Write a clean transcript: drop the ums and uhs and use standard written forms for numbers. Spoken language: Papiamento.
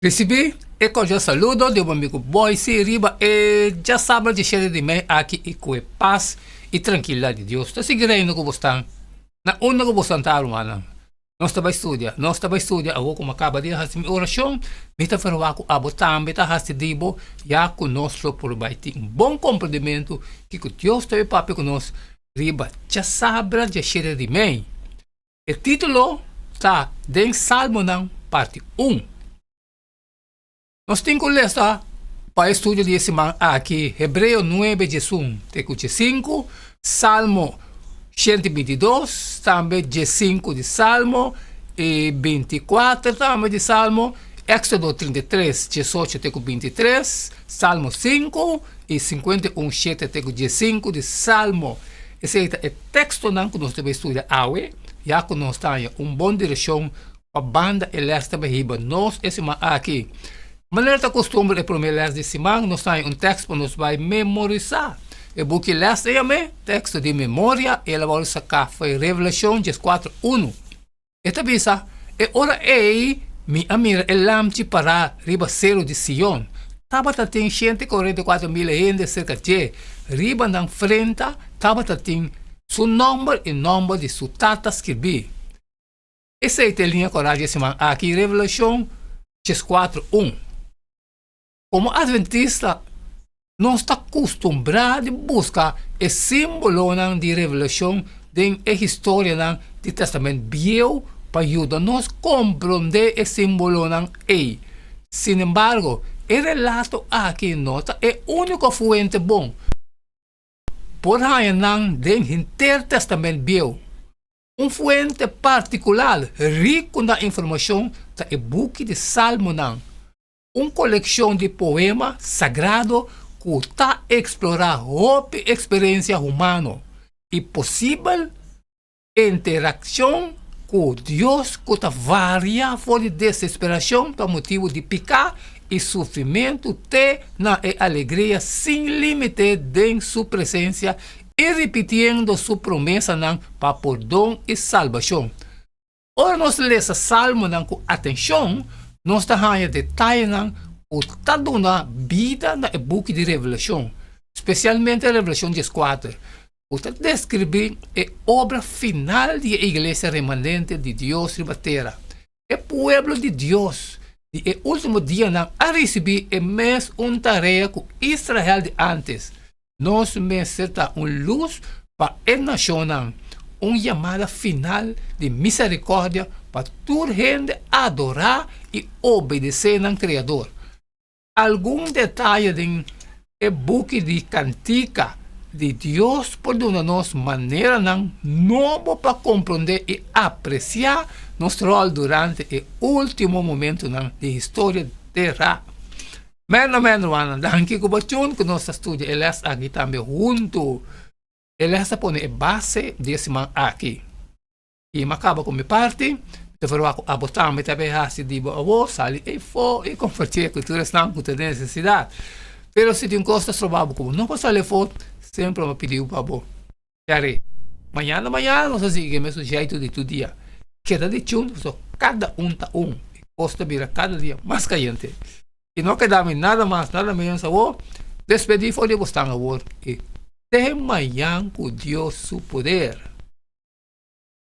Risibí e kordial saludo di bo amigu Boyce riba e djasabra di shete di mei aki i ku e pas i trankilidat di Dios ta sigui reina ku bo stan na unda ku bo stan ta rumannan. Nos ta bai studia, nos ta bai studia awor ku mi a kaba di hasi mi orashon, mi ta ferwagt ku abo tambe ta hasi di bo ya ku nos lo por bai tin un bon komprendimentu kiko Dios ta bai papia ku nos riba djasabra di shete di mei. E título ta den Salmonan parti un. Nos tin ku lesa pa e studio di e siman aki Hebreo nuebe diesun te ku diesinku, Salmo 122, tambe 15 di Salmo i 24 tambe di Salmo, Éxodo 33, 18 te ku 23, Salmo 5 i 51, 7 te ku 15 di Salmo. Esei ta e Tekstonan ku nos debe studia awe, ya ku nos ta haña un bon direkshon pa banda e lès ta bai hiba nos e siman aki. Manera ta kustumber e promé lès di siman nos ta haña un tèkst pa nos bai memorisá. E buki lès ta yam'é Teksto di Memoria, el a wòrdu saká for di Revelashon 14, unu. E ta bisa, E ora ei mi a mira e lamchi pará riba seru di Sion. Tabata tin 144.000 hende serka dje. Riba nan frenta tabata tin su nòmber i nòmber di su Tata skirbí. Esei ta e liña kòrá dje siman aki, Revelashon 14, un. Komo adventista, nos ta kustumbrá di buska e símbolonan di Revelashon den e historianan di Tèstamènt Bieu pa yuda nos komprondé e símbolonan ei. Sinembargo, e relato aki no ta e úniko fuente bon. Por haña nan den henter Tèstamènt Bieu. Un fuente partikular riku na informashon ta e buki di Salmonan. Un kolekshon di poema sagrado ku ta eksplorá hopi eksperensia humano i posibel interakshon ku Dios ku ta varia for di desesperashon pa motibu di piká i sufrimentu te na e alegria sin límite den Su presensia i ripitiendo Su promesanan pa pordon i salbashon. Ora nos lesa Salmonan ku atenshon, nos ta haña detayenan ku ta duna bida na e buki di Revelashon, spesialmente Revelashon 14, ku ta deskribí e obra final di e iglesia remanente di Dios riba tera. E pueblo di Dios di e último dianan a risibí e mes un tarea ku Israel di ántes, Nos mester ta un lus pa e nashonnan, un yamada final di miserikòrdia pa tur hende adorá i obedesé nan Kreador. Algun detaye den e buki di Kantika di Dios por duna nos maneranan nobo pa komprondé i apresiá nos ròl durante e último momentunan di historia di tera. Mèn mèn rumannan, danki ku bo tune ku nos ta studia e lès aki tambe huntu. E lès ta pone e base di e siman aki. I mi a kaba ku mi parti, mi ta verwagt ku abo tambe ta bay hasi di bo awor, sali eyfo i kompartié ku tur esnan ku ta den nesesidat. Pero si tin kos ta stroba bo ku bo no por sali afó, semper mi a pidi bo pa bo Yare, mañana mañana nos a sigui e mesun jeitu di tur dia. Keda di chun pasobra kada un ta un. E kos ta bira kada dia mas kayente. I no keda mi nada mas nada menos awor despedí for di bosnan awor i te mañan ku Dios su poder.